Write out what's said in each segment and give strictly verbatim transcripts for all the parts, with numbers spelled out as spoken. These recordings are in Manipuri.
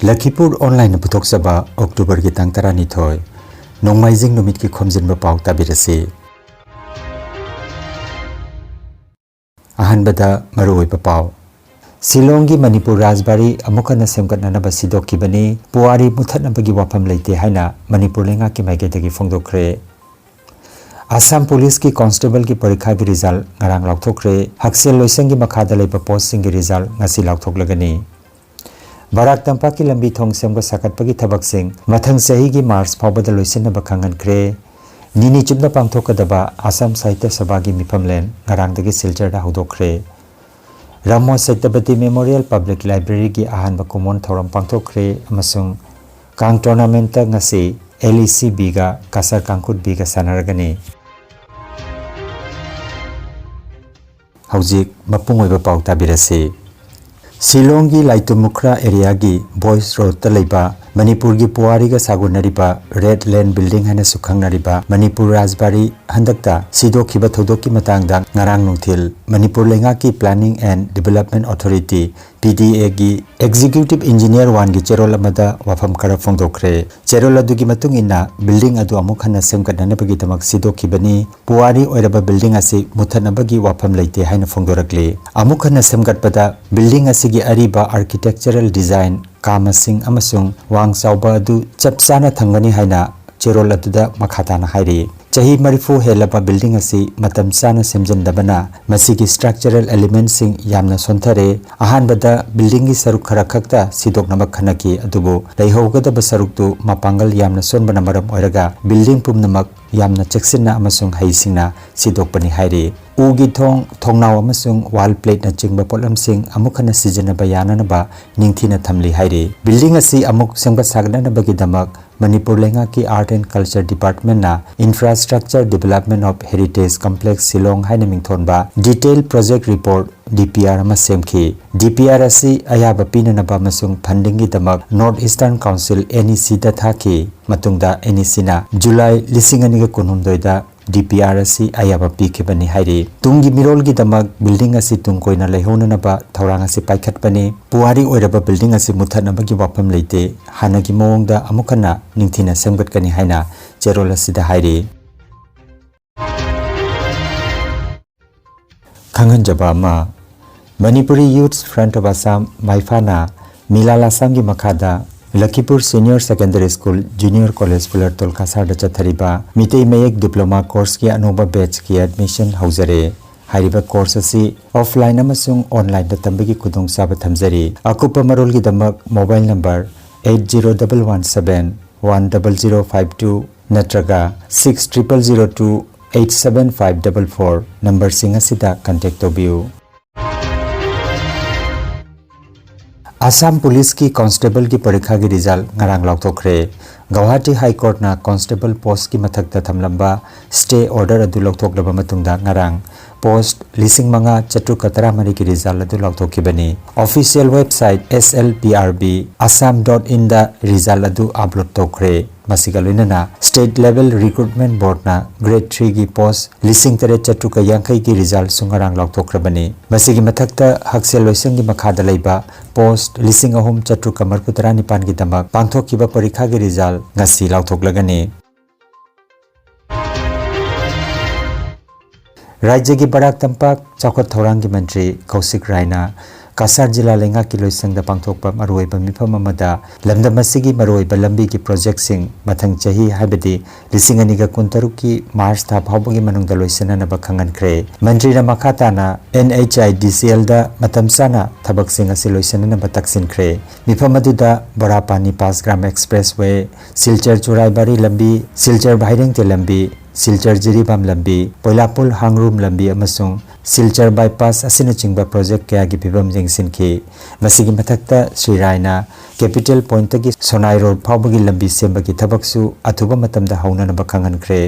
ꯂꯈꯤꯄꯨꯔ ꯑꯣꯟꯂꯥꯏꯟꯅ ꯄꯨꯊꯣꯛꯆꯕ ꯑꯣꯛꯇꯣꯕꯔꯒꯤ ꯇꯥꯡ ꯇꯔꯥꯅꯤꯊꯣꯏ, ꯅꯣꯡꯃꯥꯏꯖꯤꯡ ꯅꯨꯃꯤꯠꯀꯤ ꯈꯣꯝꯖꯤꯟꯕ ꯄꯥꯎ ꯇꯥꯕꯤꯔꯁꯤ꯫ ꯑꯍꯥꯟꯕꯗ ꯃꯔꯨꯑꯣꯏꯕ ꯄꯥꯎ꯫ ꯁꯤꯂꯣꯡꯒꯤ ꯃꯅꯤꯄꯨꯔ ꯔꯥꯖꯕꯥꯔꯤ ꯑꯃꯨꯛ ꯍꯟꯅ ꯁꯦꯝꯒꯠꯅꯅꯕ ꯁꯤꯗꯣꯛꯈꯤꯕꯅꯤ꯫ ꯄꯨꯋꯥꯔꯤ ꯃꯨꯊꯠꯅꯕꯒꯤ ꯋꯥꯐꯝ ꯂꯩꯇꯦ ꯍꯥꯏꯅ ꯃꯅꯤꯄꯨꯔ ꯂꯩꯉꯥꯛꯀꯤ ꯃꯥꯏꯀꯩꯗꯒꯤ ꯐꯣꯡꯗꯣꯛꯈ꯭ꯔꯦ꯫ ꯑꯁꯥꯝ ꯄꯨꯂꯤꯁꯀꯤ ꯀꯣꯟꯁꯇꯦꯕꯜꯒꯤ ꯄꯔꯤꯈꯥꯒꯤ ꯔꯤꯖꯜ ꯉꯔꯥꯡ ꯂꯥꯎꯊꯣꯛꯈ꯭ꯔꯦ꯫ ꯍꯛꯁꯦꯜ ꯂꯣꯏꯁꯪꯒꯤ ꯃꯈꯥꯗ ꯂꯩꯕ ꯄꯣꯁꯁꯤꯡꯒꯤ ꯔꯤꯖꯜ ꯉꯁꯤ ꯂꯥꯎꯊꯣꯛꯂꯒꯅꯤ꯫ ꯕꯔꯥꯛ ꯇꯝꯄꯥꯛꯀꯤ ꯂꯝꯕꯤ ꯊꯣꯡ ꯁꯦꯝꯒꯠ ꯁꯥꯒꯠꯄꯒꯤ ꯊꯕꯛꯁꯤꯡ ꯃꯊꯪ ꯆꯍꯤꯒꯤ ꯃꯥꯔꯆ ꯐꯥꯎꯕꯗ ꯂꯣꯏꯁꯤꯟꯅꯕ ꯈꯪꯍꯟꯈ꯭ꯔꯦ꯫ ꯅꯤꯅꯤ ꯆꯨꯞꯅ ꯄꯥꯡꯊꯣꯛꯀꯗꯕ ꯑꯁꯥꯝ ꯁꯥꯍꯤꯇ꯭ꯌ ꯁꯚꯥꯒꯤ ꯃꯤꯐꯝꯂꯦꯟ ꯉꯔꯥꯡꯗꯒꯤ ꯁꯤꯜꯆꯔꯗ ꯍꯧꯗꯣꯛꯈ꯭ꯔꯦ꯫ ꯔꯥꯃꯣ ꯁꯇꯄꯇꯤ ꯃꯦꯃꯣꯔꯤꯌꯦꯜ ꯄꯕ꯭ꯂꯤꯛ ꯂꯥꯏꯕ꯭ꯔꯦꯔꯤꯒꯤ ꯑꯍꯥꯟꯕ ꯀꯨꯝꯑꯣꯟ ꯊꯧꯔꯝ ꯄꯥꯡꯊꯣꯛꯈ꯭ꯔꯦ ꯑꯃꯁꯨꯡ ꯀꯥꯡ ꯇꯣꯔꯅꯥꯃꯦꯟꯠꯇ ꯉꯁꯤ ꯑꯦꯜ ꯏ ꯁꯤ ꯕꯤꯒ ꯀꯁꯥꯔ ꯀꯥꯡꯈꯨꯠ ꯕꯤꯒ ꯁꯥꯟꯅꯔꯒꯅꯤ꯫ ꯍꯧꯖꯤꯛ ꯃꯄꯨꯡ ꯑꯣꯏꯕ ꯄꯥꯎ ꯇꯥꯕꯤꯔꯁꯤ꯫ ꯁꯤꯂꯣꯡꯒꯤ ꯂꯥꯏꯇꯨꯃꯨꯈ꯭ꯔꯥ ꯑꯦꯔꯤꯌꯥꯒꯤ ꯕꯣꯏꯁ ꯔꯣꯗꯇ ꯂꯩꯕ ꯃꯅꯤꯄꯨꯔꯒꯤ ꯄꯨꯋꯥꯔꯤꯒ ꯁꯥꯒꯣꯟꯅꯔꯤꯕ ꯔꯦꯗ ꯂꯦꯟ ꯕꯤꯜꯗꯤꯡ ꯍꯥꯏꯅꯁꯨ ꯈꯪꯅꯔꯤꯕ ꯃꯅꯤꯄꯨꯔ ꯔꯥꯖꯕꯥꯔꯤ ꯍꯟꯗꯛꯇ ꯁꯤꯗꯣꯛꯈꯤꯕ ꯊꯧꯗꯣꯛꯀꯤ ꯃꯇꯥꯡꯗ ꯉꯔꯥꯡ ꯅꯨꯡꯊꯤꯜ ꯃꯅꯤꯄꯨꯔ ꯂꯩꯉꯥꯛꯀꯤ Planning and Development Authority, ꯄꯤ ꯗꯤ ꯑꯦꯒꯤ ꯑꯦꯛꯖꯤꯀ꯭ꯌꯨꯇꯤꯚ ꯏꯟꯖꯤꯅꯤꯌꯔ ꯋꯥꯟꯒꯤ ꯆꯦꯔꯣꯜ ꯑꯃꯗ ꯋꯥꯐꯝ ꯈꯔ ꯐꯣꯡꯗꯣꯛꯈ꯭ꯔꯦ꯫ ꯆꯦꯔꯣꯜ ꯑꯗꯨꯒꯤ ꯃꯇꯨꯡ ꯏꯟꯅ, ꯕꯤꯜꯗꯤꯡ ꯑꯗꯨ ꯑꯃꯨꯛ ꯍꯟꯅ ꯁꯦꯝꯒꯠꯅꯅꯕꯒꯤꯗꯃꯛ ꯁꯤꯗꯣꯛꯈꯤꯕꯅꯤ꯫ ꯄꯨꯋꯥꯔꯤ ꯑꯣꯏꯔꯕ ꯕꯤꯜꯗꯤꯡ ꯑꯁꯤ ꯃꯨꯊꯠꯅꯕꯒꯤ ꯋꯥꯐꯝ ꯂꯩꯇꯦ ꯍꯥꯏꯅ ꯐꯣꯡꯗꯣꯔꯛꯂꯤ꯫ ꯑꯃꯨꯛ ꯍꯟꯅ ꯁꯦꯝꯒꯠꯄꯗ ꯕꯤꯜꯗꯤꯡ ꯑꯁꯤꯒꯤ ꯑꯔꯤꯕ ꯑꯥꯔꯀꯤꯇꯦꯛꯆꯔꯦꯜ ꯗꯤꯖꯥꯏꯟ, ꯀꯥ ꯃꯁꯤꯡ ꯑꯃꯁꯨꯡ ꯋꯥꯡ ꯆꯥꯎꯕ ꯑꯗꯨ ꯆꯞ ꯆꯥꯅ ꯊꯝꯒꯅꯤ ꯍꯥꯏꯅ ꯆꯦꯔꯣꯜ ꯑꯗꯨꯗ ꯃꯈꯥ ꯇꯥꯅ ꯍꯥꯏꯔꯤ꯫ ꯆꯍꯤ ꯃꯔꯤꯐꯨ ꯍꯦꯜꯂꯕ ꯕꯤꯜꯗꯤꯡ ꯑꯁꯤ ꯃꯇꯝ ꯆꯥꯅ ꯁꯦꯝꯖꯤꯟꯗꯕꯅ ꯃꯁꯤꯒꯤ ꯁ꯭ꯇ꯭ꯔꯛꯆꯔꯦꯜ ꯑꯦꯂꯤꯃꯦꯟꯠꯁꯤꯡ ꯌꯥꯝꯅ ꯁꯣꯟꯊꯔꯦ꯫ ꯑꯍꯥꯟꯕꯗ ꯕꯤꯜꯗꯤꯡꯒꯤ ꯁꯔꯨꯛ ꯈꯔ ꯈꯛꯇ ꯁꯤꯗꯣꯛꯅꯕ ꯈꯟꯅꯈꯤ, ꯑꯗꯨꯕꯨ ꯂꯩꯍꯧꯒꯗꯕ ꯁꯔꯨꯛꯇꯨ ꯃꯄꯥꯡꯒꯜ ꯌꯥꯝꯅ ꯁꯣꯟꯕꯅ ꯃꯔꯝ ꯑꯣꯏꯔꯒ ꯕꯤꯜꯗꯤꯡ ꯄꯨꯝꯅꯃꯛ ꯌꯥꯝꯅ ꯆꯦꯛꯁꯤꯟꯅ ꯑꯃꯁꯨꯡ ꯍꯩꯁꯤꯡꯅ ꯁꯤꯗꯣꯛꯄꯅꯤ ꯍꯥꯏꯔꯤ꯫ ꯎꯒꯤ ꯊꯣꯡ, ꯊꯣꯡꯅꯥꯎ ꯑꯃꯁꯨꯡ ꯋꯥꯜ ꯄ꯭ꯂꯦꯠꯅꯆꯤꯡꯕ ꯄꯣꯠꯂꯝꯁꯤꯡ ꯑꯃꯨꯛ ꯍꯟꯅ ꯁꯤꯖꯤꯟꯅꯕ ꯌꯥꯅꯅꯕ ꯅꯤꯡꯊꯤꯅ ꯊꯝꯂꯤ ꯍꯥꯏꯔꯤ꯫ ꯕꯤꯜꯗꯤꯡ ꯑꯁꯤ ꯑꯃꯨꯛ ꯁꯦꯝꯒꯠ ꯁꯥꯒꯠꯅꯅꯕꯒꯤꯗꯃꯛ ꯃꯅꯤꯄꯨꯔ ꯂꯩꯉꯥꯛꯀꯤ Art and Culture Department ꯅ Infrastructure Development of Heritage Complex Shillong ꯍꯥꯏꯅ ꯃꯤꯡꯊꯣꯟꯕ Detail Project Report, ꯗꯤ ꯄꯤ ꯑꯥꯔ, ꯑꯃ ꯁꯦꯝꯈꯤ꯫ ꯗꯤ ꯄꯤ ꯑꯥꯔ ꯑꯁꯤ ꯑꯌꯥꯕ ꯄꯤꯅꯅꯕ ꯑꯃꯁꯨꯡ ꯐꯟꯗꯤꯡꯒꯤꯗꯃꯛ North Eastern Council, N E ꯁꯤꯗ ꯊꯥꯈꯤ꯫ ꯃꯇꯨꯡꯗ ꯑꯦꯟ ꯏ ꯁꯤꯅ ꯖꯨꯂꯥꯏ ꯂꯤꯁꯤꯡ ꯑꯅꯤꯒ ꯀꯨꯟꯍꯨꯝꯗꯣꯏꯗ ꯗꯤ ꯄꯤ ꯑꯥꯔ ꯑꯁꯤ ꯑꯌꯥꯕ ꯄꯤꯈꯤꯕꯅꯤ ꯍꯥꯏꯔꯤ꯫ ꯇꯨꯡꯒꯤ ꯃꯤꯔꯣꯜꯒꯤꯗꯃꯛ building ꯑꯁꯤ ꯇꯨꯡ ꯀꯣꯏꯅ ꯂꯩꯍꯧꯅꯅꯕ ꯊꯧꯔꯥꯡ ꯑꯁꯤ ꯄꯥꯏꯈꯠꯄꯅꯤ꯫ ꯄꯨꯋꯥꯔꯤ ꯑꯣꯏꯔꯕ building ꯑꯁꯤ ꯃꯨꯠꯊꯠꯅꯕꯒꯤ ꯋꯥꯐꯝ ꯂꯩꯇꯦ꯫ ꯍꯥꯟꯅꯒꯤ ꯃꯑꯣꯡꯗ ꯑꯃꯨꯛ ꯍꯟꯅ ꯅꯤꯡꯊꯤꯅ ꯁꯦꯝꯒꯠꯀꯅꯤ ꯍꯥꯏꯅ ꯆꯦꯔꯣꯜ ꯑꯁꯤꯗ ꯍꯥꯏꯔꯤ꯫ ꯈꯪꯍꯟꯖꯕ ꯑꯃ, Manipuri Youth Front of Assam, ꯃꯥꯏꯐꯥꯅ ꯃꯤꯂꯥꯜ ꯑꯁꯥꯝꯒꯤ ꯃꯈꯥꯗ ꯂꯈꯤꯄꯨꯔ Senior Secondary School, Junior College ꯐꯨꯂꯔꯇꯣꯜ ꯀꯁꯥꯔꯗ ꯆꯠꯊꯔꯤꯕ ꯃꯤꯇꯩ ꯃꯌꯦꯛ diploma courseꯀꯤ ꯑꯅꯧꯕ batchꯀꯤ admission ꯍꯧꯖꯔꯦ꯫ ꯍꯥꯏꯔꯤꯕ course ꯑꯁꯤ offline ꯑꯃꯁꯨꯡ onlineꯗ ꯇꯝꯕꯒꯤ ꯈꯨꯗꯣꯡꯆꯥꯕ ꯊꯝꯖꯔꯤ꯫ ꯑꯀꯨꯞꯄ ꯃꯔꯣꯜꯒꯤꯗꯃꯛ mobile number eight zero double one seven one double zero five two ꯅꯠꯇ꯭ꯔꯒ six triple zero two eight seven five double four numberꯁꯤꯡ ꯑꯁꯤꯗ contact ꯇꯧꯕꯤꯌꯨ꯫ ꯑꯁꯥꯝ ꯄꯨꯂꯤꯁꯀꯤ constableꯒꯤ ꯄꯔꯤꯈꯥꯒꯤ result ꯉꯔꯥꯡ ꯂꯥꯎꯊꯣꯛꯈ꯭ꯔꯦ꯫ ꯒꯧꯍꯥꯇꯤ High Courtꯅ constable postꯀꯤ ꯃꯊꯛꯇ ꯊꯝꯂꯝꯕ stay order ꯑꯗꯨ ꯂꯧꯊꯣꯛꯂꯕ ꯃꯇꯨꯡꯗ ꯉꯔꯥꯡ post ꯂꯤꯁꯤꯡ ꯃꯉꯥ ꯆꯥꯇ꯭ꯔꯨꯛꯀ ꯇꯔꯥꯃꯔꯤꯒꯤ result ꯑꯗꯨ ꯂꯥꯎꯊꯣꯛꯈꯤꯕꯅꯤ꯫ Official website S L P R B Assam dot inꯗ result ꯑꯗꯨ upload ꯇꯧꯈ꯭ꯔꯦ꯫ ꯃꯁꯤꯒ ꯂꯣꯏꯅꯅ State Level Recruitment Boardꯅ Grade threeꯒꯤ post ꯂꯤꯁꯤꯡ ꯇꯔꯦꯠ ꯆꯥꯇ꯭ꯔꯨꯛꯀ ꯌꯥꯡꯈꯩꯒꯤ resultꯁꯨ ꯉꯔꯥꯡ ꯂꯥꯎꯊꯣꯛꯈ꯭ꯔꯕꯅꯤ꯫ ꯃꯁꯤꯒꯤ ꯃꯊꯛꯇ ꯍꯛꯁꯦꯜ ꯂꯣꯏꯁꯪꯒꯤ ꯃꯈꯥꯗ ꯂꯩꯕ post ꯂꯤꯁꯤꯡ ꯑꯍꯨꯝ ꯆꯥꯇ꯭ꯔꯨꯛꯀ ꯃꯔꯤꯐꯨ ꯇꯔꯥꯅꯤꯄꯥꯟꯒꯤꯗꯃꯛ ꯄꯥꯡꯊꯣꯛꯈꯤꯕ ꯄꯔꯤꯈꯥꯒꯤ result ꯉꯁꯤ ꯂꯥꯎꯊꯣꯛꯂꯒꯅꯤ꯫ ꯔꯥꯖ꯭ꯌꯒꯤ ꯕꯔꯥꯛ ꯇꯝꯄꯥꯛ ꯆꯥꯎꯈꯠ ꯊꯧꯔꯥꯡꯒꯤ ꯃꯟꯇ꯭ꯔꯤ ꯀꯧꯁꯤꯛ ꯔꯥꯏꯅ ꯀꯁꯥꯔ ꯖꯤꯂꯥ ꯂꯩꯉꯥꯛꯀꯤ ꯂꯣꯏꯁꯪꯗ ꯄꯥꯡꯊꯣꯛꯄ ꯃꯔꯨꯑꯣꯏꯕ ꯃꯤꯐꯝ ꯑꯃꯗ ꯂꯝꯗꯝ ꯑꯁꯤꯒꯤ ꯃꯔꯨꯑꯣꯏꯕ ꯂꯝꯕꯤꯒꯤ projectꯁꯤꯡ ꯃꯊꯪ ꯆꯍꯤ, ꯍꯥꯏꯕꯗꯤ ꯂꯤꯁꯤꯡ ꯑꯅꯤꯒ ꯀꯨꯟꯇꯔꯨꯛꯀꯤ March ꯊꯥ ꯐꯥꯎꯕꯒꯤ ꯃꯅꯨꯡꯗ ꯂꯣꯏꯁꯤꯟꯅꯅꯕ ꯈꯪꯍꯟꯈ꯭ꯔꯦ꯫ ꯃꯟꯇ꯭ꯔꯤꯅ ꯃꯈꯥ ꯇꯥꯅ N H I D C Lꯗ ꯃꯇꯝ ꯆꯥꯅ ꯊꯕꯛꯁꯤꯡ ꯑꯁꯤ ꯂꯣꯏꯁꯤꯟꯅꯅꯕ ꯇꯛꯁꯤꯟꯈ꯭ꯔꯦ꯫ ꯃꯤꯐꯝ ꯑꯗꯨꯗ ꯕꯣꯔꯥꯄꯥꯅꯤ ꯄꯥꯁ ꯒ꯭ꯔꯥꯝ expressway, ꯁꯤꯜꯆꯔ ꯆꯨꯔꯥꯏꯕꯥꯔꯤ ꯂꯝꯕꯤ, ꯁꯤꯜꯆꯔ ꯚꯥꯏꯔꯦꯡꯇꯦ ꯂꯝꯕꯤ, ꯁꯤꯜꯆꯔ ꯖꯤꯔꯤꯕꯥꯝ ꯂꯝꯕꯤ, ꯄꯣꯏꯂꯥꯄꯨꯜ ꯍꯥꯡꯔꯨꯝ ꯂꯝꯕꯤ ꯑꯃꯁꯨꯡ ꯁꯤꯜꯆꯔ bypass ꯑꯁꯤꯅꯆꯤꯡꯕ project ꯀꯌꯥꯒꯤ ꯐꯤꯕꯝ ꯌꯦꯡꯁꯤꯟꯈꯤ꯫ ꯃꯁꯤꯒꯤ ꯃꯊꯛꯇ ꯁ꯭ꯔꯤ ꯔꯥꯏꯅ capital pointꯇꯒꯤ ꯁꯣꯅꯥꯏ road ꯐꯥꯎꯕꯒꯤ ꯂꯝꯕꯤ ꯁꯦꯝꯕꯒꯤ ꯊꯕꯛꯁꯨ ꯑꯊꯨꯕ ꯃꯇꯝꯗ ꯍꯧꯅꯅꯕ ꯈꯪꯍꯟꯈ꯭ꯔꯦ꯫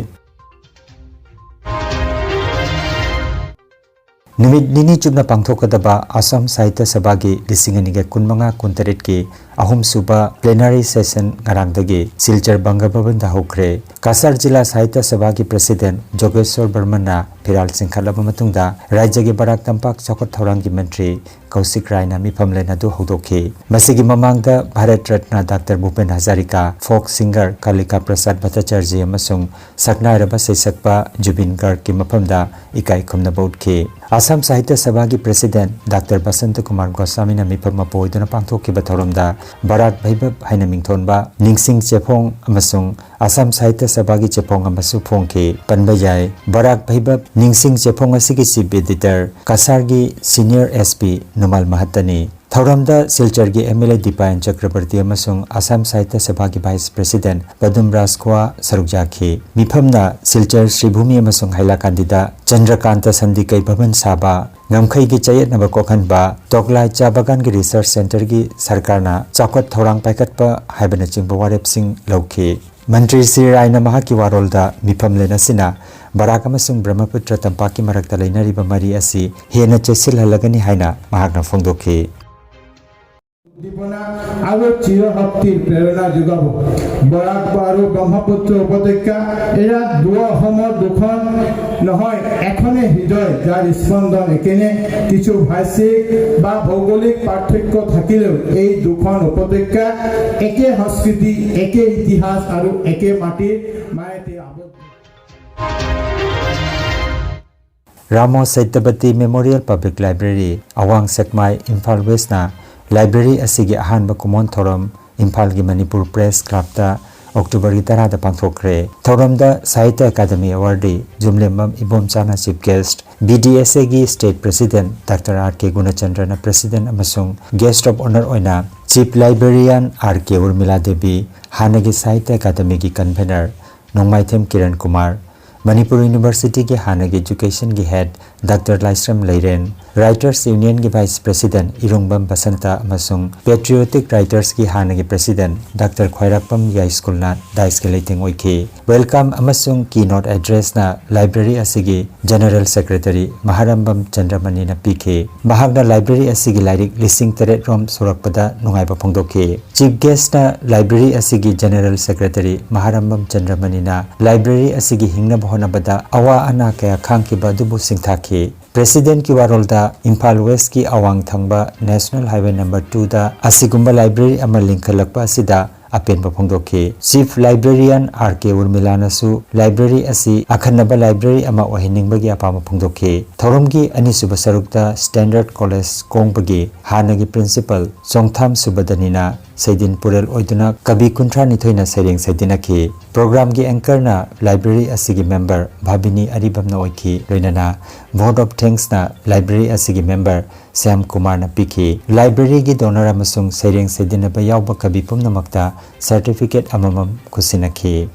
ꯅꯨꯃꯤꯠ ꯅꯤꯅꯤ ꯆꯨꯞꯅ ꯄꯥꯡꯊꯣꯛꯀꯗꯕ ꯑꯁꯥꯝ ꯁꯥꯍꯤꯇ꯭ꯌ ꯁꯚꯥꯒꯤ ꯂꯤꯁꯤꯡ ꯑꯅꯤꯒ ꯀꯨꯟꯃꯉꯥ ꯀꯨꯟꯇꯔꯦꯠꯀꯤ ꯑꯍꯨꯝꯁꯨꯕ plenary session ꯉꯔꯥꯡꯗꯒꯤ ꯁꯤꯜꯆꯔ ꯕꯪꯒ ꯚꯕꯟꯗ ꯍꯧꯈ꯭ꯔꯦ꯫ ꯀꯁꯥꯔ ꯖꯤꯂꯥ ꯁꯥꯍꯤꯇ꯭ꯌ ꯁꯚꯥꯒꯤ president ꯖꯣꯒꯦꯁꯣꯔ ꯕꯔꯃꯟꯅ ꯐꯤꯔꯥꯜ ꯆꯤꯡꯈꯠꯂꯕ ꯃꯇꯨꯡꯗ ꯔꯥꯖ꯭ꯌꯒꯤ ꯕꯔꯥꯛ ꯇꯝꯄꯥꯛ ꯆꯥꯎꯈꯠ ꯊꯧꯔꯥꯡꯒꯤ ꯃꯟꯇ꯭ꯔꯤ ꯀꯧꯁꯤꯛ ꯔꯥꯏꯅ ꯃꯤꯐꯝꯂꯦꯟ ꯑꯗꯨ ꯍꯧꯗꯣꯛꯈꯤ꯫ ꯃꯁꯤꯒꯤ ꯃꯃꯥꯡꯗ Bharat Ratna doctor Bhupen Hazarika, folk singer Kalika Prasad Bhattacharjee ꯑꯃꯁꯨꯡ ꯁꯛꯅꯥꯏꯔꯕ ꯁꯩꯁꯛꯄ ꯖꯨꯕꯤꯟ ꯒꯥꯔꯒꯀꯤ ꯃꯐꯝꯗ ꯏꯀꯥꯏ ꯈꯨꯝꯅꯕ ꯎꯠꯈꯤ꯫ ꯑꯁꯥꯝ ꯁꯥꯍꯤꯇ꯭ꯌ ꯁꯚꯥꯒꯤ president ꯗꯥꯛꯇꯔ ꯕꯁꯟꯇ ꯀꯨꯃꯥꯔ ꯒꯣꯁꯥꯃꯤꯅ ꯃꯤꯐꯝ ꯃꯄꯨ ꯑꯣꯏꯗꯨꯅ ꯄꯥꯡꯊꯣꯛꯈꯤꯕ ꯊꯧꯔꯝꯗ ꯕꯔꯥꯛ ꯚꯩꯕꯕ ꯍꯥꯏꯅ ꯃꯤꯡꯊꯣꯟꯕ ꯅꯤꯡꯁꯤꯡ ꯆꯦꯐꯣꯡ ꯑꯃꯁꯨꯡ ꯑꯁꯥꯝ ꯁꯥꯍꯤꯇ꯭ꯌ ꯁꯚꯥꯒꯤ ꯆꯦꯐꯣꯡ ꯑꯃꯁꯨ ꯐꯣꯡꯈꯤ꯫ ꯄꯟꯕ ꯌꯥꯏ, ꯕꯔꯥꯛ ꯚꯩꯕꯕ ꯅꯤꯡꯁꯤꯡ ꯆꯦꯐꯣꯡ ꯑꯁꯤꯒꯤ chief editor ꯀꯁꯥꯔꯒꯤ senior S P ꯅꯨꯃꯥꯜ ꯃꯍꯠꯇꯅꯤ꯫ ꯊꯧꯔꯝꯗ ꯁꯤꯜꯆꯔꯒꯤ M L A ꯗꯤꯄꯥꯌꯟ ꯆꯀ꯭ꯔꯕꯔꯇꯤ ꯑꯃꯁꯨꯡ ꯑꯁꯥꯝ ꯁꯥꯍꯤꯇ꯭ꯌ ꯁꯚꯥꯒꯤ vice president ꯄꯗꯨꯝ ꯔꯥꯖ ꯈꯣꯋꯥ ꯁꯔꯨꯛ ꯌꯥꯈꯤ꯫ ꯃꯤꯐꯝꯅ ꯁꯤꯜꯆꯔ ꯁ꯭ꯔꯤꯚꯨꯃꯤ ꯑꯃꯁꯨꯡ ꯍꯥꯏꯂꯥꯀꯥꯟꯗꯤꯗ ꯆꯟꯗ꯭ꯔꯀꯥꯟꯇ ꯁꯟꯗꯤꯀꯩ ꯚꯕꯟ ꯁꯥꯕ, ꯉꯝꯈꯩꯒꯤ ꯆꯌꯦꯠꯅꯕ ꯀꯣꯛꯍꯟꯕ, ꯇꯣꯛꯂꯥꯏ ꯆꯥ ꯕꯒꯥꯟꯒꯤ research centreꯒꯤ ꯁꯔꯀꯥꯔꯅ ꯆꯥꯎꯈꯠ ꯊꯧꯔꯥꯡ ꯄꯥꯏꯈꯠꯄ ꯍꯥꯏꯕꯅꯆꯤꯡꯕ ꯋꯥꯔꯦꯞꯁꯤꯡ ꯂꯧꯈꯤ꯫ ꯃꯟꯇ꯭ꯔꯤ ꯁ꯭ꯔꯤ ꯔꯥꯏꯅ ꯃꯍꯥꯛꯀꯤ ꯋꯥꯔꯣꯜꯗ ꯃꯤꯐꯝꯂꯦꯟ ꯑꯁꯤꯅ ꯕꯔꯥꯛ ꯑꯃꯁꯨꯡ ꯕ꯭ꯔꯍ꯭ꯃꯄꯨꯇ꯭ꯔ ꯇꯝꯄꯥꯛꯀꯤ ꯃꯔꯛꯇ ꯂꯩꯅꯔꯤꯕ ꯃꯔꯤ ꯑꯁꯤ ꯍꯦꯟꯅ ꯆꯦꯠꯁꯤꯜꯍꯜꯂꯒꯅꯤ ꯍꯥꯏꯅ ꯃꯍꯥꯛꯅ ꯐꯣꯡꯗꯣꯛꯈꯤ꯫ জীৱনা আৰু চিৰশক্তিৰ প্ৰেৰণা যোগাব। বৰাক আৰু ব্ৰহ্মপুত্ৰ উপত্যকা এয়া দুৱা অসমৰ দুখন নহয়, এখনে হৃদয়, যাৰ স্পন্দন একেনে। কিছু ভাষিক বা ভৌগোলিক পাৰ্থক্য থাকিলেও এই দুখন উপত্যকা একে সংস্কৃতি, একে ইতিহাস আৰু একে মাটিৰ মায়াতে আবদ্ধ। ꯔꯥꯃꯣ ꯁꯩꯇꯕꯇꯤ Memorial Public Library, ꯑꯋꯥꯡ ꯁꯦꯛꯃꯥꯏ, ꯏꯝꯐꯥꯜ ꯋꯦꯁꯅ library ꯑꯁꯤꯒꯤ ꯑꯍꯥꯟꯕ ꯀꯨꯃꯣꯟ ꯊꯧꯔꯝ ꯏꯝꯐꯥꯜꯒꯤ ꯃꯅꯤꯄꯨꯔ ꯄ꯭ꯔꯦꯁ ꯀ꯭ꯂꯕꯇ ꯑꯣꯛꯇꯣꯕꯔꯒꯤ ꯇꯔꯥꯗ ꯄꯥꯡꯊꯣꯛꯈ꯭ꯔꯦ꯫ ꯊꯧꯔꯝꯗ ꯁꯥꯍꯤꯇ꯭ꯌ ꯑꯦꯀꯥꯗꯃꯤ awardee ꯖꯨꯝꯂꯦꯝꯕꯝ ꯏꯕꯣꯝꯆꯥꯅ chief guest, B D S Aꯒꯤ state president Doctor R K ꯒꯨꯅꯆꯟꯗ꯭ꯔꯅ president ꯑꯃꯁꯨꯡ guest of honour ꯑꯣꯏꯅ chief librarian R K Urmila Devi, ꯍꯥꯟꯅꯒꯤ ꯁꯥꯍꯤꯇ꯭ꯌ ꯑꯦꯀꯥꯗꯃꯤꯒꯤ convener ꯅꯣꯡꯃꯥꯏꯊꯦꯝ ꯀꯤꯔꯟ ꯀꯨꯃꯥꯔ, ꯃꯅꯤꯄꯨꯔ ꯌꯨꯅꯤꯚꯔꯁꯤꯇꯤꯒꯤ ꯍꯥꯟꯅꯒꯤ ꯏꯖꯨꯀꯦꯁꯟꯒꯤ ꯍꯦꯗ ꯗꯥꯛꯇꯔ ꯂꯥꯏꯁ꯭ꯔꯝ ꯂꯩꯔꯦꯟ, ꯔꯥꯏꯇꯔꯁ ꯌꯨꯅꯤꯌꯟꯒꯤ ꯚꯥꯏꯁ ꯄ꯭ꯔꯦꯁꯤꯗꯦꯟꯠ ꯏꯔꯨꯡꯕꯝ ꯕꯁꯟꯇ ꯑꯃꯁꯨꯡ ꯄꯦꯇ꯭ꯔꯤꯌꯣꯇꯤꯛ ꯔꯥꯏꯇꯔꯁꯀꯤ ꯍꯥꯟꯅꯒꯤ ꯄ꯭ꯔꯦꯁꯤꯗꯦꯟꯠ ꯗꯥꯛꯇꯔ ꯈ꯭ꯋꯥꯏꯔꯥꯛꯄꯝ ꯌꯥꯏꯁ꯭ꯀꯨꯜꯅ ꯗꯥꯏꯁꯀꯤ ꯂꯩꯇꯦꯡ ꯑꯣꯏꯈꯤ꯫ ꯋꯦꯜꯀꯝ ꯑꯃꯁꯨꯡ ꯀꯤ ꯅꯣꯠ ꯑꯦꯗ꯭ꯔꯦꯁꯅ ꯂꯥꯏꯕ꯭ꯔꯦꯔꯤ ꯑꯁꯤꯒꯤ ꯖꯦꯅꯔꯦꯜ ꯁꯦꯀ꯭ꯔꯦꯇꯔꯤ ꯃꯍꯥꯔꯝꯕꯝ ꯆꯟꯗ꯭ꯔꯃꯅꯤꯅ ꯄꯤꯈꯤ꯫ ꯃꯍꯥꯛꯅ ꯂꯥꯏꯕ꯭ꯔꯦꯔꯤ ꯑꯁꯤꯒꯤ ꯂꯥꯏꯔꯤꯛ ꯂꯤꯁꯤꯡ ꯇꯔꯦꯠ ꯔꯣꯝ ꯁꯨꯔꯛꯄꯗ ꯅꯨꯡꯉꯥꯏꯕ ꯐꯣꯡꯗꯣꯛꯈꯤ꯫ ꯆꯤꯐ ꯒꯦꯁ꯭ꯠꯅ ꯂꯥꯏꯕ꯭ꯔꯦꯔꯤ ꯑꯁꯤꯒꯤ ꯖꯦꯅꯔꯦꯜ ꯁꯦꯀ꯭ꯔꯦꯇꯔꯤ ꯃꯍꯥꯔꯝꯕꯝ ꯆꯟꯗ꯭ꯔꯃꯅꯤꯅ ꯂꯥꯏꯕ꯭ꯔꯦꯔꯤ ꯑꯁꯤꯒꯤ ꯍꯤꯡꯅꯕ ꯍꯣꯠꯅꯕꯗ ꯑꯋꯥ ꯑꯅꯥ ꯀꯌꯥ ꯈꯥꯡꯈꯤꯕ ꯑꯗꯨꯕꯨ ꯁꯤꯡꯊꯥꯈꯤ꯫ ꯄ꯭ꯔꯦꯁꯤꯗꯦꯟꯠꯀꯤ ꯋꯥꯔꯣꯜꯗ ꯏꯝꯐꯥꯜ ꯋꯦꯁ꯭ꯠꯀꯤ ꯑꯋꯥꯡ ꯊꯪꯕ ꯅꯦꯁꯅꯦꯜ ꯍꯥꯏꯋꯦ ꯅꯝꯕꯔ ꯇꯨꯗ ꯑꯁꯤꯒꯨꯝꯕ ꯂꯥꯏꯕ꯭ꯔꯦꯔꯤ ꯑꯃ ꯂꯤꯡꯈꯠꯂꯛꯄ ꯑꯁꯤꯗ ꯑꯄꯦꯟꯕ ꯐꯣꯡꯗꯣꯛꯈꯤ꯫ ꯆꯤꯐ ꯂꯥꯏꯕ꯭ꯔꯦꯔꯤꯌꯟ ꯑꯥꯔ ꯀꯦ ꯎꯔꯃꯤꯂꯥꯅꯁꯨ ꯂꯥꯏꯕ꯭ꯔꯦꯔꯤ ꯑꯁꯤ ꯑꯈꯟꯅꯕ ꯂꯥꯏꯕ꯭ꯔꯦꯔꯤ ꯑꯃ ꯑꯣꯏꯍꯟꯅꯤꯡꯕꯒꯤ ꯑꯄꯥꯝꯕ ꯐꯣꯡꯗꯣꯛꯈꯤ꯫ ꯊꯧꯔꯝꯒꯤ ꯑꯅꯤꯁꯨꯕ ꯁꯔꯨꯛꯇ ꯁ꯭ꯇꯦꯟꯗꯔꯗ ꯀꯣꯂꯦꯖ ꯀꯣꯡꯕꯒꯤ ꯍꯥꯟꯅꯒꯤ ꯄ꯭ꯔꯤꯟꯁꯤꯄꯜ ꯆꯣꯡꯊꯥꯝ ꯁꯨꯕꯗꯅꯤꯅ ꯁꯩꯗꯤꯟ ꯄꯨꯔꯦꯜ ꯑꯣꯏꯗꯨꯅ ꯀꯕꯤ ꯀꯨꯟꯊ꯭ꯔꯥ ꯅꯤꯊꯣꯏꯅ ꯁꯩꯔꯦꯡ ꯁꯩꯗꯤꯟꯅꯈꯤ꯫ ꯄ꯭ꯔꯣꯒ꯭ꯔꯥꯝꯒꯤ ꯑꯦꯡꯀꯔꯅ ꯂꯥꯏꯕ꯭ꯔꯦꯔꯤ ꯑꯁꯤꯒꯤ ꯃꯦꯝꯕꯔ ꯚꯥꯕꯤꯅꯤ ꯑꯔꯤꯕꯝꯅ ꯑꯣꯏꯈꯤ, ꯂꯣꯏꯅꯅ ꯚꯣꯠ ꯑꯣꯐ ꯊꯦꯡꯛꯁꯅ ꯂꯥꯏꯕ꯭ꯔꯦꯔꯤ ꯑꯁꯤꯒꯤ ꯃꯦꯝꯕꯔ ꯁ꯭ꯌꯥꯝ ꯀꯨꯃꯥꯔꯅ ꯄꯤꯈꯤ꯫ ꯂꯥꯏꯕ꯭ꯔꯦꯔꯤꯒꯤ ꯗꯣꯅꯔ ꯑꯃꯁꯨꯡ ꯁꯩꯔꯦꯡ ꯁꯩꯗꯤꯟꯅꯕ ꯌꯥꯎꯕ ꯀꯕꯤ ꯄꯨꯝꯅꯃꯛꯇ ꯁꯔꯇꯤꯐꯤꯀꯦꯠ ꯑꯃꯃꯝ ꯈꯨꯠꯁꯤꯟꯅꯈꯤ꯫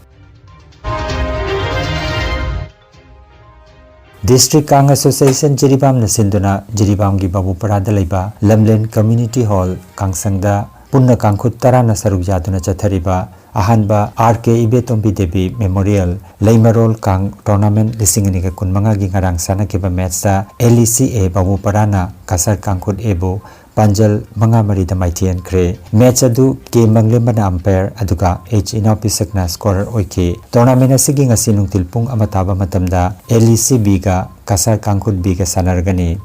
ꯗꯤꯁꯇ꯭ꯔꯤꯛ ꯀꯥꯡ ꯑꯦꯁꯣꯁꯤꯌꯦꯁꯟ ꯖꯤꯔꯤꯕꯥꯝꯅ ꯁꯤꯟꯗꯨꯅ ꯖꯤꯔꯤꯕꯥꯝꯒꯤ ꯕꯥꯕꯨꯄꯔꯥꯗ ꯂꯩꯕ ꯂꯝꯂꯦꯟ ꯀꯝꯃ꯭ꯌꯨꯅꯤꯇꯤ ꯍꯣꯜ ꯀꯥꯡꯁꯪꯗ ꯄꯨꯟꯅ ꯀꯥꯡꯈꯨꯠ ꯇꯔꯥꯅ ꯁꯔꯨꯛ ꯌꯥꯗꯨꯅ ꯆꯠꯊꯔꯤꯕ ꯑꯍꯥꯟꯕ ꯑꯥꯔ ꯀꯦ ꯏꯕꯦꯇꯣꯝꯕꯤ ꯗꯦꯕꯤ ꯃꯦꯃꯣꯔꯤꯌꯦꯜ ꯂꯩꯃꯔꯣꯜ ꯀꯥꯡ ꯇꯣꯔꯅꯥꯃꯦꯟꯠ ꯂꯤꯁꯤꯡ ꯑꯅꯤꯒ ꯀꯨꯟꯃꯉꯥꯒꯤ ꯉꯔꯥꯡ ꯁꯥꯟꯅꯈꯤꯕ ꯃꯦꯠꯆꯇ ꯑꯦꯜ ꯏ ꯁꯤ ꯑꯦ ꯕꯥꯕꯨꯄꯔꯥꯅ ꯀꯁꯥꯔ ꯀꯥꯡꯈꯨꯠ ꯑꯦꯕꯨ ꯄꯥꯟꯖꯜ ꯃꯉꯥ ꯃꯔꯤꯗ ꯃꯥꯏꯊꯤꯍꯟꯈ꯭ꯔꯦ꯫ ꯃꯦꯠꯆ ꯑꯗꯨ ꯀꯦ ꯃꯪꯂꯦꯝꯕꯅ ꯑꯝꯄꯥꯌꯔ ꯑꯗꯨꯒ ꯑꯩꯆ ꯏꯅꯥꯎꯄꯤꯁꯛꯅ ꯁ꯭ꯀꯣꯔꯔ ꯑꯣꯏꯈꯤ꯫ ꯇꯣꯔꯅꯥꯃꯦꯟꯠ ꯑꯁꯤꯒꯤ ꯉꯁꯤ ꯅꯨꯡꯊꯤꯜ ꯄꯨꯡ ꯑꯃ ꯇꯥꯕ ꯃꯇꯝꯗ ꯑꯦꯜ ꯏ ꯁꯤ ꯕꯤꯒ ꯀꯁꯥꯔ ꯀꯥꯡꯈꯨꯠ ꯕꯤꯒ ꯁꯥꯟꯅꯔꯒꯅꯤ꯫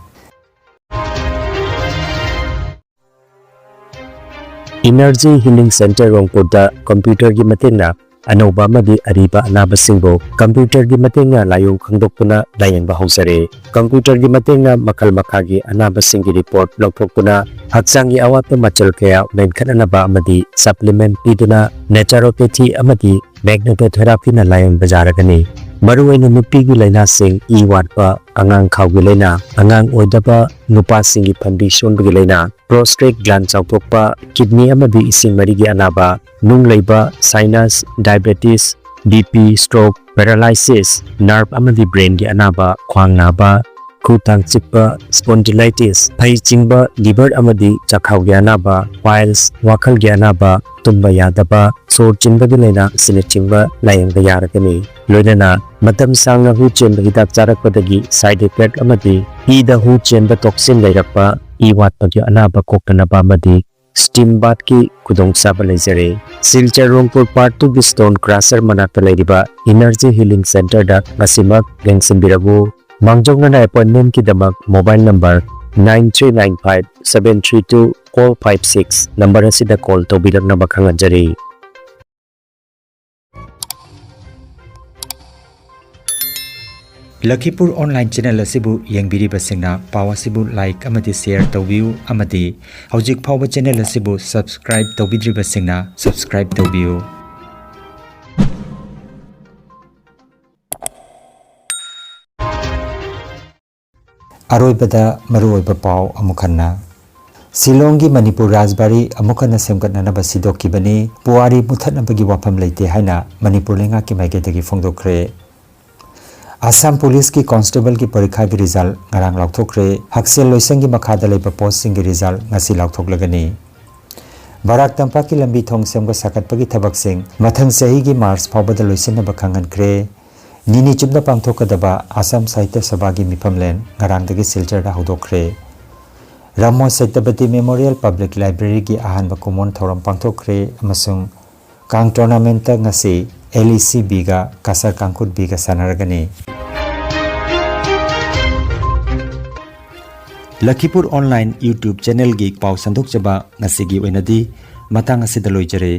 ꯏꯅꯔꯖꯤ ꯍꯤꯂꯤꯡ ꯁꯦꯟꯇꯔ ꯔꯣꯡꯄꯨꯔꯗ ꯀꯝꯄ꯭ꯌꯨꯇꯔꯒꯤ ꯃꯇꯦꯡꯅ ꯑꯅꯧꯕ ꯑꯃꯗꯤ ꯑꯔꯤꯕ ꯑꯅꯥꯕꯁꯤꯡꯕꯨ ꯀꯝꯄ꯭ꯌꯨꯇꯔꯒꯤ ꯃꯇꯦꯡꯅ ꯂꯥꯏꯑꯣꯡ ꯈꯪꯗꯣꯛꯇꯨꯅ ꯂꯥꯌꯦꯡꯕ ꯍꯧꯖꯔꯦ꯫ ꯀꯝꯄ꯭ꯌꯨꯇꯔꯒꯤ ꯃꯇꯦꯡꯅ ꯃꯈꯜ ꯃꯈꯥꯒꯤ ꯑꯅꯥꯕꯁꯤꯡꯒꯤ ꯔꯤꯄꯣꯔꯠ ꯂꯧꯊꯣꯛꯇꯨꯅ ꯍꯛꯆꯥꯡꯒꯤ ꯑꯋꯥꯠꯄ ꯃꯆꯜ ꯀꯌꯥ ꯃꯦꯟꯈꯠꯅꯅꯕ ꯑꯃꯗꯤ ꯁꯄ꯭ꯂꯤꯃꯦꯟꯠ ꯄꯤꯗꯨꯅ ꯅꯦꯆꯔꯣꯄꯦꯊꯤ ꯑꯃꯗꯤ ꯃꯦꯒꯅꯦꯇꯣꯊꯦꯔꯥꯄꯤꯅ ꯂꯥꯌꯦꯡꯕ ꯌꯥꯔꯒꯅꯤ꯫ ꯃꯔꯨꯑꯣꯏꯅ ꯅꯨꯄꯤꯒꯤ ꯂꯥꯏꯅꯥꯁꯤꯡ, ꯏ ꯋꯥꯠꯄ, ꯑꯉꯥꯡ ꯈꯥꯎꯒꯤ ꯂꯥꯏꯅꯥ, ꯑꯉꯥꯡ ꯑꯣꯏꯗꯕ, ꯅꯨꯄꯥꯁꯤꯡꯒꯤ ꯐꯟꯕꯤ ꯁꯣꯟꯕꯒꯤ ꯂꯥꯏꯅꯥ, ꯄ꯭ꯔꯣꯁꯇꯦꯠ ꯒ꯭ꯂꯥꯟ ꯆꯥꯎꯊꯣꯛꯄ, ꯀꯤꯗꯅꯤ ꯑꯃꯗꯤ ꯏꯁꯤꯡ ꯃꯔꯤꯒꯤ ꯑꯅꯥꯕ, ꯅꯨꯡ ꯂꯩꯕ, sinus, diabetes, B P, stroke, paralysis, nerve ꯑꯃꯗꯤ brainꯒꯤ ꯑꯅꯥꯕ, ꯈ꯭ꯋꯥꯡ ꯅꯥꯕ, ꯈꯨ ꯇꯥꯡ ꯆꯤꯛꯄ, spondylitis, ꯐꯩ ꯆꯤꯡꯕ, liver ꯑꯃꯗꯤ ꯆꯥꯛꯈꯥꯎꯒꯤ ꯑꯅꯥꯕ, piles, ꯋꯥꯈꯜꯒꯤ ꯑꯅꯥꯕ, ꯇꯨꯝꯕ ꯌꯥꯗꯕ, ꯁꯣꯔ ꯆꯤꯟꯕꯒꯤ ꯂꯥꯏꯅꯥ ꯑꯁꯤꯅꯆꯤꯡꯕ ꯂꯥꯌꯦꯡꯕ ꯌꯥꯔꯒꯅꯤ꯫ ꯂꯣꯏꯅꯅ ꯃꯇꯝ ꯁꯥꯡꯅ ꯍꯨ ꯆꯦꯟꯕ ꯍꯤꯗꯥꯛ ꯆꯥꯔꯛꯄꯗꯒꯤ side effect ꯑꯃꯗꯤ ꯏꯗ ꯍꯨ ꯆꯦꯟꯕ toxin ꯂꯩꯔꯛꯄ, ꯏ ꯋꯥꯠꯄꯒꯤ ꯑꯅꯥꯕ ꯀꯣꯛꯇꯅꯕ ꯑꯃꯗꯤ steam bathꯀꯤ ꯈꯨꯗꯣꯡꯆꯥꯕ ꯂꯩꯖꯔꯦ꯫ ꯁꯤꯜꯆꯔ ꯔꯣꯡꯄꯨꯔ part twoꯒꯤ stone crusher ꯃꯅꯥꯛꯇ ꯂꯩꯔꯤꯕ Energy Healing Centreꯗ ꯉꯁꯤꯃꯛ ꯌꯦꯡꯁꯤꯟꯕꯤꯔꯛꯎ꯫ ꯃꯥꯡꯖꯧꯅꯅ appointmentꯀꯤꯗꯃꯛ mobile number nine three nine five seven three two four five six number ꯑꯁꯤꯗ call ꯇꯧꯕꯤꯔꯛꯅꯕ ꯈꯪꯍꯟꯖꯔꯤ꯫ ꯂꯈꯤꯄꯨꯔ online channel ꯑꯁꯤꯕꯨ ꯌꯦꯡꯕꯤꯔꯤꯕꯁꯤꯡꯅ ꯄꯥꯎ ꯑꯁꯤꯕꯨ like ꯑꯃꯗꯤ share ꯇꯧꯕꯤꯌꯨ ꯑꯃꯗꯤ ꯍꯧꯖꯤꯛ ꯐꯥꯎꯕ channel ꯑꯁꯤꯕꯨ subscribe ꯇꯧꯕꯤꯗ꯭ꯔꯤꯕꯁꯤꯡꯅ subscribe ꯇꯧꯕꯤꯌꯨ꯫ ꯑꯔꯣꯏꯕꯗ ꯃꯔꯨꯑꯣꯏꯕ ꯄꯥꯎ ꯑꯃꯨꯛ ꯍꯟꯅ꯫ ꯁꯤꯂꯣꯡꯒꯤ ꯃꯅꯤꯄꯨꯔ ꯔꯥꯖꯕꯥꯔꯤ ꯑꯃꯨꯛ ꯍꯟꯅ ꯁꯦꯝꯒꯠꯅꯅꯕ ꯁꯤꯗꯣꯛꯈꯤꯕꯅꯤ꯫ ꯄꯨꯋꯥꯔꯤ ꯃꯨꯊꯠꯅꯕꯒꯤ ꯋꯥꯐꯝ ꯂꯩꯇꯦ ꯍꯥꯏꯅ ꯃꯅꯤꯄꯨꯔ ꯂꯩꯉꯥꯛꯀꯤ ꯃꯥꯏꯀꯩꯗꯒꯤ ꯐꯣꯡꯗꯣꯛꯈ꯭ꯔꯦ꯫ ꯑꯁꯥꯝ ꯄꯨꯂꯤꯁꯀꯤ ꯀꯣꯟꯁꯇꯦꯕꯜꯒꯤ ꯄꯔꯤꯈꯥꯒꯤ ꯔꯤꯖꯜ ꯉꯔꯥꯡ ꯂꯥꯎꯊꯣꯛꯈ꯭ꯔꯦ꯫ ꯍꯛꯁꯦꯜ ꯂꯣꯏꯁꯪꯒꯤ ꯃꯈꯥꯗ ꯂꯩꯕ ꯄꯣꯁꯁꯤꯡꯒꯤ ꯔꯤꯖꯜ ꯉꯁꯤ ꯂꯥꯎꯊꯣꯛꯂꯒꯅꯤ꯫ ꯕꯔꯥꯛ ꯇꯝꯄꯥꯛꯀꯤ ꯂꯝꯕꯤ ꯊꯣꯡ ꯁꯦꯝꯒꯠ ꯁꯥꯒꯠꯄꯒꯤ ꯊꯕꯛꯁꯤꯡ ꯃꯊꯪ ꯆꯍꯤꯒꯤ ꯃꯥꯔꯆ ꯐꯥꯎꯕꯗ ꯂꯣꯏꯁꯤꯟꯅꯕ ꯈꯪꯍꯟꯈ꯭ꯔꯦ꯫ ꯅꯤꯅꯤ ꯆꯨꯞꯅ ꯄꯥꯡꯊꯣꯛꯀꯗꯕ ꯑꯁꯥꯝ ꯁꯥꯍꯤꯇ꯭ꯌ ꯁꯚꯥꯒꯤ ꯃꯤꯐꯝꯂꯦꯟ ꯉꯔꯥꯡꯗꯒꯤ ꯁꯤꯜꯆꯔꯗ ꯍꯧꯗꯣꯛꯈ꯭ꯔꯦ꯫ ꯔꯥꯃꯣ ꯁꯇꯄꯇꯤ ꯃꯦꯃꯣꯔꯤꯌꯦꯜ ꯄꯕ꯭ꯂꯤꯛ ꯂꯥꯏꯕ꯭ꯔꯦꯔꯤꯒꯤ ꯑꯍꯥꯟꯕ ꯀꯨꯝꯑꯣꯟ ꯊꯧꯔꯝ ꯄꯥꯡꯊꯣꯛꯈ꯭ꯔꯦ ꯑꯃꯁꯨꯡ ꯀꯥꯡ ꯇꯣꯔꯅꯥꯃꯦꯟꯠꯇ ꯉꯁꯤ ꯑꯦꯜ ꯏ ꯁꯤ ꯕꯤꯒ ꯀꯁꯥꯔ ꯀꯥꯡꯈꯨꯠ ꯕꯤꯒ ꯁꯥꯟꯅꯔꯒꯅꯤ꯫ ꯂꯈꯤꯄꯨꯔ online YouTube channelꯒꯤ ꯄꯥꯎ ꯁꯟꯗꯣꯛꯆꯕ ꯉꯁꯤꯒꯤ ꯑꯣꯏꯅꯗꯤ ꯃꯇꯥꯡ ꯑꯁꯤꯗ ꯂꯣꯏꯖꯔꯦ꯫